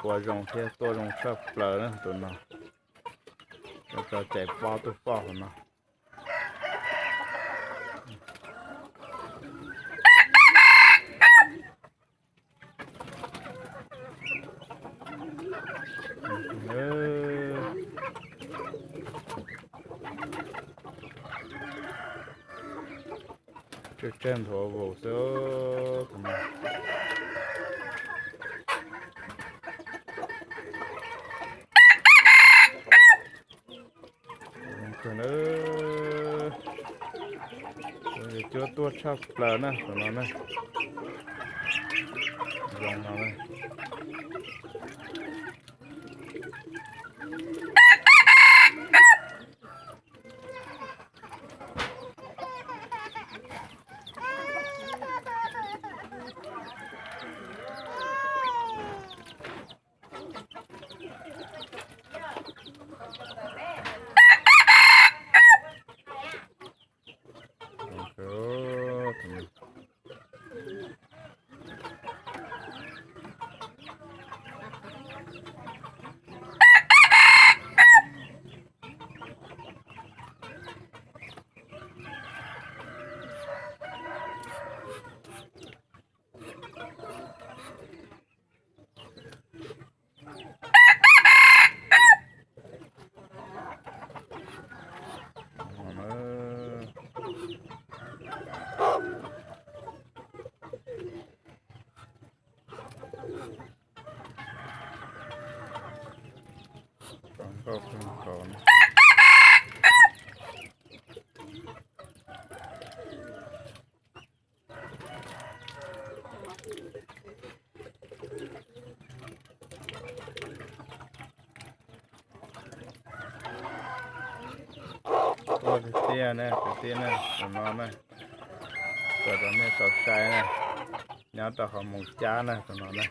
Ua zoo thiab tuaj zoo tshaj plaws na tus no. Tso cais pob tuaj poj hauv no. Tsawg tsawg nthuav vus xwb tus no. Cuab tuaj tshaj plaws na tus no na. Zoo no na. Nkauj kawg nkaus. Ua kwv tij na, kwv tij na, tus no na, kom rau nej tau saib na, nyob rau qhov Moos Cab na, tus no na.